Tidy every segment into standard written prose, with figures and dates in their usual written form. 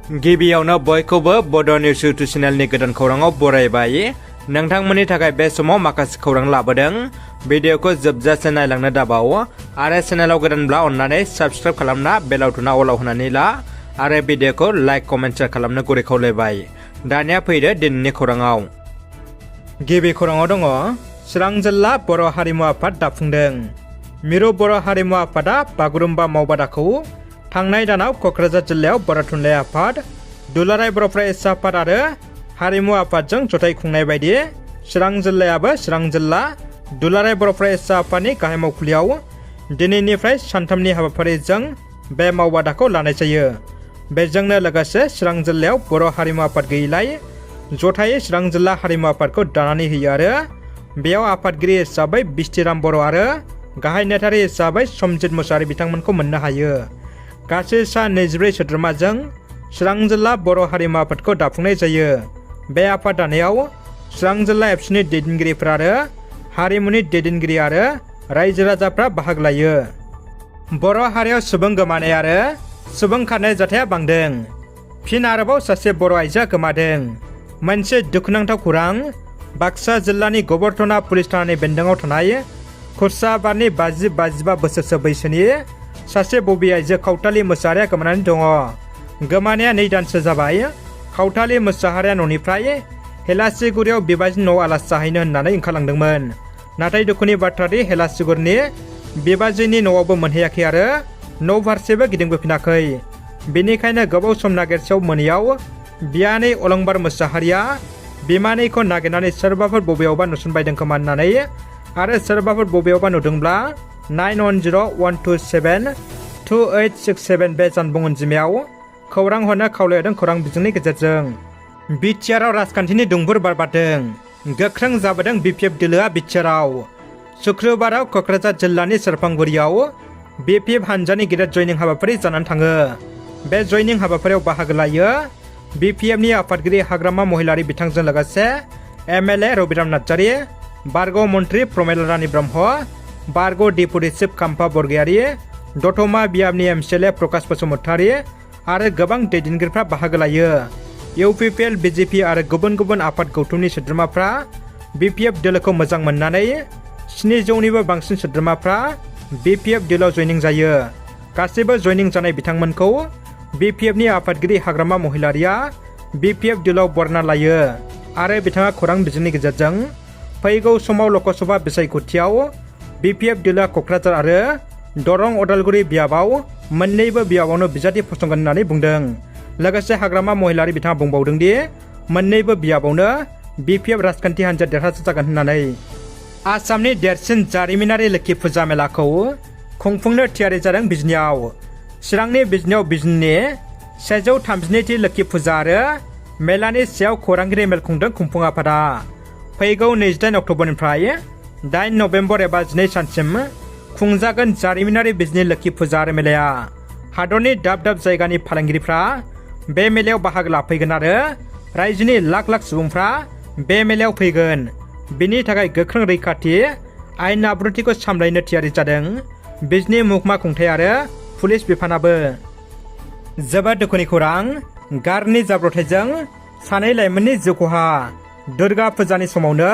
गिबियावनो बयखौबो बड' निउस इउटुब चेनेलनि गोदान खौराङाव बरायबाय। नोंथांमोननि थाखाय बे समाव माखासे खौरां लाबोदों। भिडिअखौ जोबजासे नायलांनो दाबाव आरो चेनेलाव गोदानब्ला अन्नानै साबस्क्राइब खालामना बेल आइकनआ अलाव होनानै ला आरो भिडिअखौ लाइक कमेन्ट शेयार खालामनो गुरै खावलायबाय। दानिया फैदो दिनैनि खौराङाव। गिबि खौराङाव दङ चिरां जिल्ला बर' हारिमु आफाद दाफुंदों। मिरु बर' हारिमु आफादा बागुरुम्बा मावबादाखौ थांनाय दानाव क'क्राझार जिल्लायाव बर' थुनलाइ आफाद, दुलाराय बर' फरायसा आफाद आरो हारिमु आफादजों जथाय खुंनाय बायदि चिरां जिल्लायाबो चिरां जिल्ला दुलाराय बर' फरायसा आफादनि गाहाय मावखुलियाव दिनैनिफ्राय सानथामनि हाबाफारिजों बे मावबादाखौ लानाय जायो। बेजोंनो लोगोसे चिरां जिल्लायाव बर' हारिमु आफाद गैयैलाय जथायै चिरां जिल्ला हारिमु आफादखौ दानानै होयो आरो बेयाव आफादगिरि हिसाबै बिस्थिराम बर' आरो गाहाय नेथारि हिसाबै समजित मुसाहारि बिथांमोनखौ मोननो हायो। गासै सा 24 सोद्रोमाजों चिरां जिल्ला बर' हारिमु आफादखौ दाफुंनाय जायो। बे आफाद दानायाव चिरां जिल्ला एबसुनि दैदेनगिरिफोर आरो हारिमुनि दैदेनगिरि आरो रायजो राजाफ्रा बाहागो लायो। बर' हारियाव सुबुं गोमानाय आरो सुबुं खारनाय जाथाया बांदों। फिन आरोबाव सासे बर' आइजोआ गोमादों। मोनसे दुखुनांथाव खौरां। बाक्सा जिल्लानि गबरथना पुलिस थानानि बेन्दोङाव थानाय खुर्साबारनि 50-55 बोसोरसो बैसोनि सासे बबि आइजो खावथालि मुसाहारिया गोमानानै दङ। गोमानाया 2 दानसो जाबाय। खावथालि मुसाहारिया न'निफ्राय हेलासिगुरियाव बिबाजैनि न'आव आलासि जाहैनो होननानै ओंखारलांदोंमोन। नाथाय दुखुनि बाथ्रादि हेलासिगुरिनि बिबाजैनि न'आवबो मोनहैयाखै आरो न' फारसेबो गिदिंबोफिनाखै। बेनिखायनो गोबाव सम नागिरसेयाव मोनैयाव बियानै अलंबार मुसाहारिया बिमानैखौ नागिरनानै सोरबाफोर बबेयावबा नुसनबायदों खोमा होननानै आरो सोरबाफोर बबेयावबा नुदोंब्ला 9101272867 बे जानबुं अनजिमायाव खौरां हरनो खावलायदों खौरां बिजोंनि गेजेरजों। बिटिआरआव राजखान्थिनि दुंबुर बार बारदों। गोख्रों जाबोदों बिपिएफ दोलोआ बिटिआरआव। शुक्रबाराव क'क्राझार जिल्लानि सेरफांगुरियाव बिपिएफ हानजानि गिदिर जयनिं हाबाफारि जानानै थाङो। बे जयनिं हाबाफारियाव बाहागो लायो बिपिएफनि आफादगिरि हाग्रामा महिलारि बिथांजों लोगोसे एमएलए रबिराम नार्जारि, बारग' मन्त्रि प्रमेला रानी ब्रह्म, बारग' डेपुटि चिफ काम्फा बरगयारि, दतमा बियाबनि एमसिएलए प्रकाश बसुमतारी आरो गोबां दैदेनगिरिफ्रा बाहागो लायो। इउपिपिएल, बिजेपि आरो गुबुन गुबुन आफाद गौथुमनि सोद्रोमाफ्रा बिपिएफ दोलोखौ मोजां मोननानै 700निबो बांसिन सोद्रोमाफ्रा बिपिएफ दोलोआव जयनिं जायो। गासैबो जयनिं जानाय बिथांमोनखौ बिपिएफनि आफादगिरि हाग्रामा महिलारिया बिपिएफ दोलोआव बरना लायो आरो बिथाङा खौरां बिजोंनि गेजेरजों फैगौ समाव लकसभा बिसायख'थियाव बिपिएफ दोलोआ क'क्राझार आरो दरं अदालगुरि बियाबाव मोन्नैबो बियाबावनो बिजाथि फसंगोन होननानै बुंदों। लोगोसे हाग्रामा महिलारि बिथाङा बुंबावदों दि मोन्नैबो बियाबावनो बिपिएफ राजखान्थि हान्जा देरहासार जागोन होननानै। आसामनि देरसिन जारिमिनारि लोखि फुजा मेलाखौ खुंफुंनो थियारि जादों बिजनियाव। चिरांनि बिजनियाव बिजनिनि 132थि लोखि फुजा आरो मेलानि सायाव खौरांगिरि मेल खुंदों खुंफुं आफादा। फैगौ 28 अक्ट'बरनिफ्राय 8 नभेम्बर एबा 12 सानसिम खुंजागोन जारिमिनारि बिजनि लोखि फुजा आरो मेलाया। हादरनि दाब दाब जायगानि फालांगिरिफ्रा बे मेलायाव बाहागो लाफैगोन आरो रायजोनि लाख लाख सुबुंफ्रा बे मेलायाव फैगोन। बिनि थाखाय गोख्रों रैखाथि आयेन आब्रुथिखौ सामलायनो थियारि जादों बिजनि महकुमा खुंथाय आरो पुलिस बिफानाबो। जोबोद दुखुनि खौरां। गारनि जाब्रबथायजों 2 लाइमोननि जिउ खहा। दुर्गा फुजानि समावनो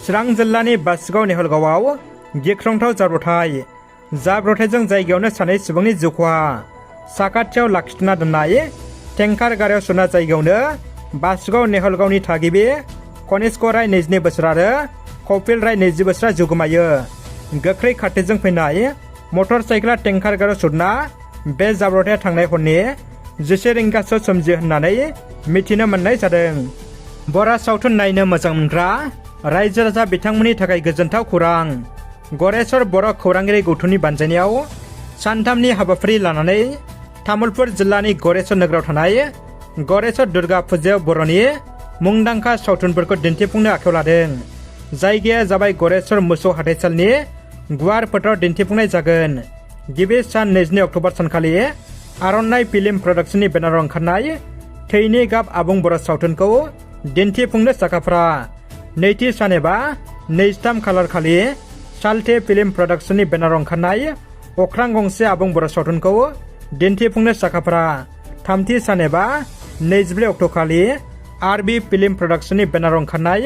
चिरां जिल्लानि बासुगाव नेहलगावआव गिख्रंथाव जाब्रबथायजों जायगायावनो 2 सुबुंनि जिउ खहा। साखाथियाव लाखिथुना दोननाय टेंकार गारियाव सोना जायगायावनो बासुगाव नेहलगावनि थागिबि कनिष्क राय 22 बोसोर आरो कपिल राय 20 बोसोरा जिउ गोमायो। गोख्रै खारथाइजों फैनाय मटर साइकेला टेंकार गारियाव सोना बे जाब्रबथाया थांनाय हरनि 11 रिंगासोआव सोमजियो होननानै मिथिनो मोननाय जादों। बर' सावथुन नायनो मोजां मोनग्रा रायजो राजा बिथांमोननि थाखाय गोजोनथाव खौरां। गरेस्वर बर' खौरांगिरि गौथुमनि बानजायनायाव सानथामनि हाबाफारि लानानै तामुलपुर जिल्लानि गरेस्वर नोगोराव थानाय गरेस्वर दुर्गा फुजायाव बर'नि मुंदांखा सावथुनफोरखौ दिन्थिफुंनो आखायाव लादों। जायगाया जाबाय गरेस्वर मोसौ हाथाइसालिनि गुवार फोथाराव दिन्थिफुंनाय जागोन। गिबि सान 22 अक्ट'बर सानखालि आर'नाइ फिल्म प्रडाक्शननि बेनाराव ओंखारनाय थैनि गाब आबुं बर' सावथुनखौ दिन्थिफुंनो साखाफारा। नैथि सान एबा 23 खालार खालि साल्टे फिल्म प्रडाक्शननि बेनाराव ओंखारनाय अख्रां गंसे आबुं बर' सावथुनखौ दिन्थिफुंनो साखाफारा। थामथि सान एबा 24 अक्ट'खालि आरबि फिल्म प्रडाक्शननि बेनाराव ओंखारनाय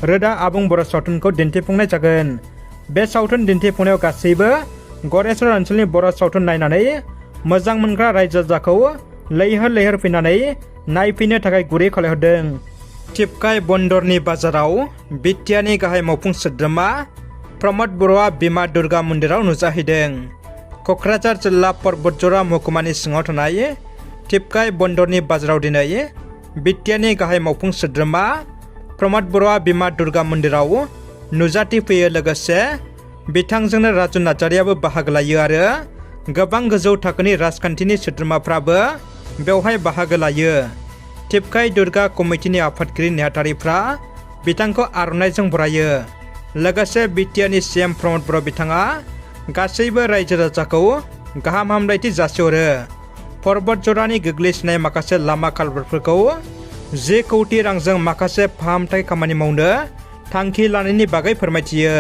रोदा आबुं बर' सावथुनखौ दिन्थिफुंनाय जागोन। बे सावथुन दिन्थिफुंनायाव गासैबो गरेस्वर ओनसोलनि बर' सावथुन नायनानै मोजां मोनग्रा रायजो राजाखौ लैहोर लैहोर फैनानै नायफैनो थाखाय गुरै खावलायहरदों। टिपकाय बन्दरनि बाजाराव बिटिआरनि गाहाय मावफुं सोद्रोमा प्रमद बर'आ बिमा दुर्गा मन्दिराव नुजाहैदों। क'क्राझार जिल्ला पर्बतजरा महकुमानि सिङाव थानाय टिपकाय बन्दरनि बाजाराव दिनै बिटिआरनि गाहाय मावफुं सोद्रोमा प्रमद बर'आ बिमा दुर्गा मन्दिराव नुजाथिफैयो। लोगोसे बिथांजोंनो राजु नार्जारियाबो बाहागो लायो आरो गोबां गोजौ थाखोनि राजखान्थिनि सोद्रोमाफ्राबो बेवहाय बाहागो लायो। टिपकाय दुर्गा कमिटिनि आफादगिरि नेहाथारिफ्रा बिथांखौ आर'नाइजों बरायो। लोगोसे बिटिआरनि सीएम प्रमद बर' बिथाङा गासैबो रायजो राजाखौ गाहाम हामलायथि जासिहरो। पर्बतजरानि गोग्लैसोनाय माखासे लामा कालभार्टफोरखौ 10 कौटि रांजों माखासे फाहामथाय खामानि मावनो थांखि लानायनि बागै फोरमायथियो।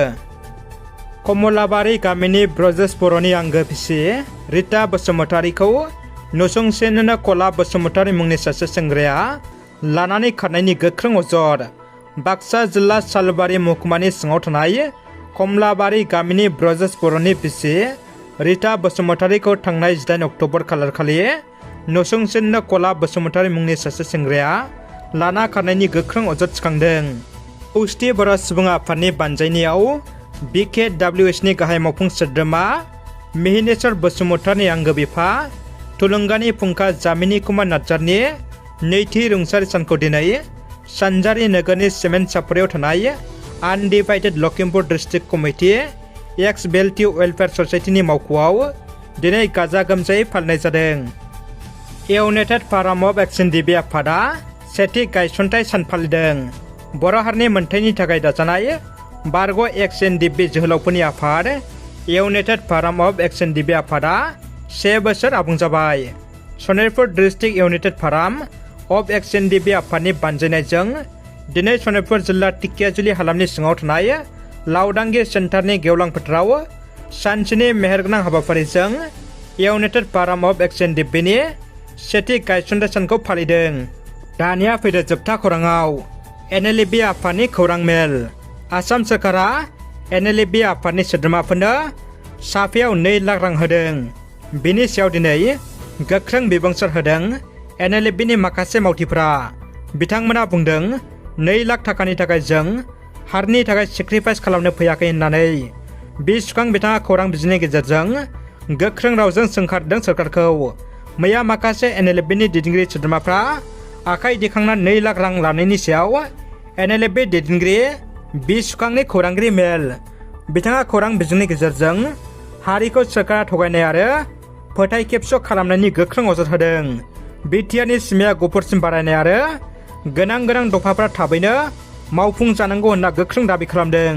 कमलाबारि गामिनि ब्रजेश बर'नि आंगो बिसि रिता बसुमतारीखौ नसुंसेनिनो कला बसुमतारी मुंनि सासे सेंग्राया लानानै खारनायनि गोख्रों अजद। बाक्सा जिल्ला सालबारि महकुमानि सिङाव थानाय कमलाबारि गामिनि ब्रजेश बर'नि बिसि रिता बसुमतारीखौ थांनाय 18 अक्ट'बर खालारखालि नसुंसेनिनो कला बसुमतारी मुंनि सासे सेंग्राया लाना खारनायनि गोख्रों अजद थिखांदों। खौसेथि बर' सुबुं आफादनि बानजायनायाव BKWSनि गाहाय मावफुं सोद्रोमा मिहिनेश्वर बसुमतारीनि आंगो बिफा थुलुंगानि फुंखा जामिनी कुमार नार्जारिनि नैथि रुंसारि सानखौ दिनै सानजारि नोगोरनि सिमेन्ट सापरियाव थानाय आनडिभाइडेड लखिमपुर डिस्ट्रिक्ट कमिटि एक्स बेल्टि वेलफेयार ससाइटिनि मावख'आव दिनै गाजा गोमजायै फालिनाय जादों। इउनाइटेड फाराम अफ एक्स.एन.डि.बि आफादा सेथि गायसनथाय सान फालिदों। बर' हारिनि मोनथायनि थाखाय दाजानाय बारग' एक्स.एन.डि.बि जोहोलावफोरनि आफाद इउनाइटेड फाराम अफ एक्स.एन.डि.बि आफादा 1 बोसोर आबुं जाबाय। Sonitpur district United Front of एक्स.एन.डि.बि आफादनि बानजायनायजों दिनै सनितपुर जिल्ला टिकियाजुलि हालामनि सिङाव थानाय लावदांगि सेन्टारनि गेवलां फोथाराव सानसेनि मेहेरगोनां हाबाफारिजों इउनाइटेड फाराम अफ एक्स.एन.डि.बिनि सेथि गायसनथाय सानखौ फालिदों। दानिया फैदो जोबथा खौराङाव NLEB आफादनि खौरां मेल। आसाम सोरखारा NLEB आफादनि सोद्रोमाफोरनो साफायाव 2 लाख रां होदों। बिनि सायाव दिनै गोख्रों बिबुंसार होदों NLEBनि माखासे मावथिफोरा। बिथांमोना बुंदों 2 लाख थाखानि थाखाय जों हारिनि थाखाय सेक्रिफाइस खालामनो फैयाखै होननानै। बिसुखां बिथाङा खौरां बिजोंनि गेजेरजों गोख्रों रावजों सोंखारदों सोरखारखौ। मैया माखासे NLEBनि दैदेनगिरि सोद्रोमाफ्रा आखाइ दिखांना 2 लाख रां लानायनि सायाव NLEB दैदेनगिरि बिसुखांनि खौरांगिरि मेल। बिथाङा खौरां बिजोंनि गेजेरजों हारिखौ सोरखारा थगायनाय आरो फोथाय खेबस' खालामनायनि गोख्रों अजद होदों। बिटिआरनि सिमाया गुफुरसिम बारायनाय आरो गोनां दफाफोरा थाबैनो मावफुं जानांगौ होनना गोख्रों दाबि खालामदों।